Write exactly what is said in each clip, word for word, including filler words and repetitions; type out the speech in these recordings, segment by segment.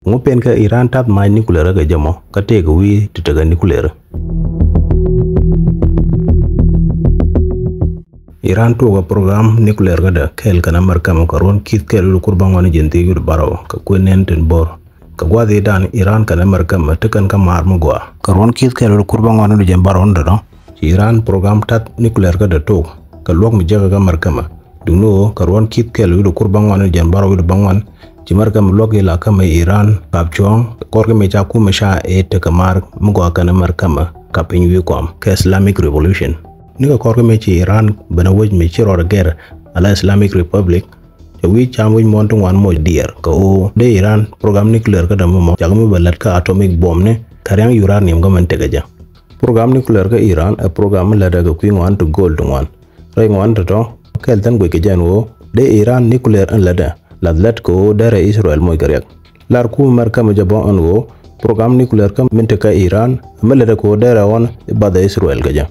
Ŋu pen kä Iran tath mac nuclear kä jɛ mɔ kä tëëkɛ wi̱i̱ ti tekɛ nuclear. Iran tuɔɔkɛ program nuclear kädɛ kɛɛl kɛn America mɔ kɛ ruɔ̱n ki̱th kɛɛl wi̱i̱ kur bäŋuan jiɛn dhieec wi̱i̱ bärɔw kɛ kuëë nɛn tin bo̱r. Kɛ gua̱a̱th i̱ dan Iran kɛn America mɔ ti kɛn kä maar mi gɔaa. Kɛ ruɔ̱n ki̱th kɛɛl wi̱i̱ kur bäŋuan jiɛn bärɔw ni tɔ̱tɔ̱ ci Iran program tath nuclear kädɛ tok kɛ luɔ̱k mi jek kä America mɔ. Duŋni ɣöö kɛ ruɔ̱n ki̱th kɛɛl wi̱i̱ kur bäŋuan jiɛn bärɔw wi̱i̱ bäŋuan ci America mɔ luɔ̱k i̱ la kä mɛ Iran kap cuɔ̱ɔ̱ŋ kɛ kɔr kä mɛ ca kumɛ ca ëë tekɛ maar mi gɔaa kɛn America mɔ kap piny wi̱i̱ kɔam kɛ Islamic Revolution. Ni kɛ kɔr kä mɛ ci Iran ben a wec mɛ ci rɔɔd gɛr ala Islamic Republic. Cɛ wi̱i̱ cam wi̱c muɔ̱ɔ̱n ti ŋuan moc diɛɛr kɛ ɣöö dee Iran program nuclear kädɛ mɔ mɔ cak mi bɛ lät kä atomic bomb ni kɛ ria̱ŋ uranium kä mɛn tekɛ jɛ. Program nuclear kä Iran ɛ program mi lätdɛ kɛ kui̱ ŋuan ti go̱o̱l ti ŋuan. Rɛy ŋuan tɔ̱tɔ̱ kɛl thän guic kɛ jɛn ɣöö dee Iran nuclear in lätdɛ lath lät kɛ ɣöö derɛ Israel moc kɛ riɛk. Lar kumɛ America mɛ jɛ bä ɛn ɣöö program nuclear kä min te kä Iran mi lätdɛ kɛ ɣöö derɛ ɣɔn i̱ bathɛ Israel kɛ jɛ.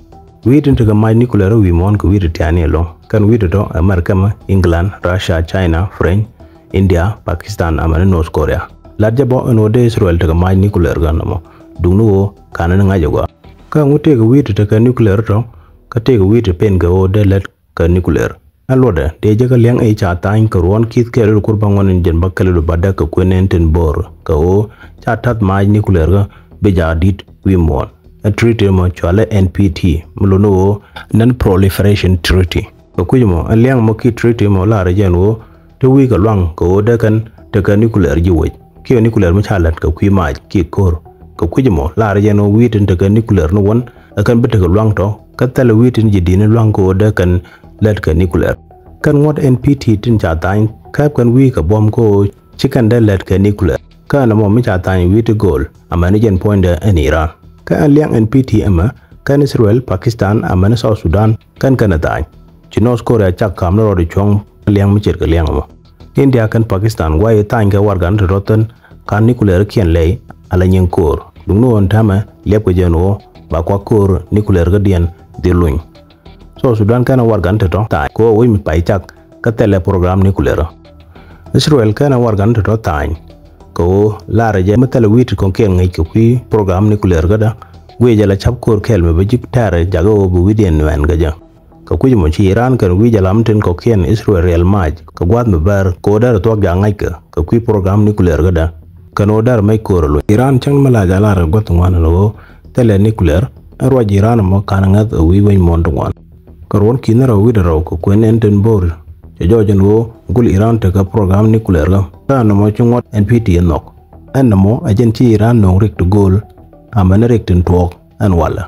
Wi̱i̱ tin tekɛ mac nuclear wi̱i̱ muɔ̱ɔ̱n kɛ wi̱i̱ ti tiani ɛlɔ̱ŋ. Kɛn wi̱i̱ tɔ̱tɔ̱ America mɛ, England, Russia, China, French, India, Pakistan amäni North Korea. Lat jɛ bä ɛn ɣöö dee Israel tekɛ mac nuclear kä nɔmɔ. Duŋni ɣöö kanɛ ni ŋa̱c ɛ gɔaa. Kä ŋu tëëkɛ wi̱i̱ ti tekɛ nuclear tɔ̱ kä tëëkɛ wi̱i̱ ti pen kɛ ɣöö dee lät kɛ nuclear. Ɛn luɔtdɛ dee jɛ kä liɛŋ ëë ca tha̱a̱ny kɛ ruɔ̱n ki̱th kɛɛl wi̱i̱ kur bäŋuan jiɛn bäkɛl wi̱i̱ bädäk kɛ kuëë nɛn tin bo̱r kɛ ɣöö ca tath mac nuclear kä bi jaak di̱t wi̱i̱ muɔ̱ɔ̱n. Ɛ treaty mɔ cɔalɛ N P T mi lotni ɣöö Non Proliferation Treaty. Kɛ kui̱c mɔ ɛn liɛŋ mɔ ki treaty mɔ laarɛ jɛn ɣöö te wi̱i̱ kɛ lua̱ŋ kɛ ɣöö dee kɛn tekɛ nuclear ji̱ wec kiɛ nuclear mi ca lät kɛ kui̱ mac kiɛ ko̱r. Kɛ kui̱c mɔ laarɛ jɛn ɣöö wi̱i̱ tin tekɛ nuclear ni wän ɛ kɛn bi tekɛ lua̱ŋ tɔ̱ kä thilɛ wi̱i̱ tin ji̱ di̱t ni lua̱ŋ kɛ ɣöö dee kɛn lät kɛ nuclear. Kɛn ŋuɔ̱t N P T tin ca tha̱a̱ny kääp kɛn wi̱i̱ kɛ buɔ̱m kɛ ɣöö ci kɛn dee lät kɛ nuclear. Kä ɛn ɛmɔ mi ca tha̱a̱ny wi̱i̱ ti go̱o̱l amäni jɛn puɔ̱nydɛ ɛn Iran. Kä ɛn liɛŋ N P T ɛmɛ kɛn Israel, Pakistan amäni South Sudan kɛn kɛn ɛ tha̱a̱ny. Ci North Korea cak ka̱m ni rɔɔdɛ cuɔ̱ŋ liɛŋ mi ce̱tkɛ liɛŋ ɛmɔ. India kɛn Pakistan guay i̱ tha̱a̱ny kɛ warɛgani tɔ̱tɔ̱ thi̱n ka̱n nuclear kiɛn lɛy ala nyiŋ ko̱o̱r. Duŋni ɣöö ɛn täämɛ liɛpkɛ jɛn ɣöö ba kuak ko̱o̱r nuclear kädiɛn dhil luny. South Sudan kɛn ɛ warɛgani tɔ̱tɔ̱ tha̱a̱ny kɛ ɣöö wec mi pay cak kä thilɛ program nuclear. Israel kɛn ɛ warɛgani tɔ̱tɔ̱ tha̱a̱ny kɛ ɣöö laarɛ jɛ mi thilɛ wi̱i̱ ti kɔ̱kiɛn ŋäc kɛ kui̱ program nuclear kädɛ guic jɛ la ca̱p ko̱o̱r kɛl mi bä ji̱ tɛ̈rɛ jakä ɣöö bi wi̱i̱diɛn nuɛɛn kɛ jɛ. Kɛ kui̱c mɔ ci Iran kɛn wi̱i̱ jɛ lam tin kɔ̱kiɛn Israel riɛl mac kɛ gua̱a̱th mi bär kɛ ɣöö derɛ thuɔ̱k jaak ŋa̱ckɛ kɛ kui̱ program nuclear kädɛ. Kɛn ɣöö derɛ mec ko̱o̱r ɛ luny Iran cäŋ mi la jɛ lar kɛ guäth ŋuan ɛn ɣöö thilɛ nuclear ɛn ruac Iran ɛmɔ ka̱n ŋäth ɛ wi̱i̱ wec muɔ̱ɔ̱n ti ŋuan. Kɛ ruɔ̱n ki̱n rɛw wi̱cdɛ rɛw kɛ kuën ɛn tin bo̱o̱r cɛ jɔɔc ɛn ɣöö gul Iran tekɛ program nuclear kä kä ɛn ɛmɔ ci ŋuɔ̱t N P T ɛ nhɔk. Ɛn ɛmɔ ɛ jɛn ci Iran nööŋ rik ti go̱o̱l amäni rik tin tuɔɔk ɛn walɛ.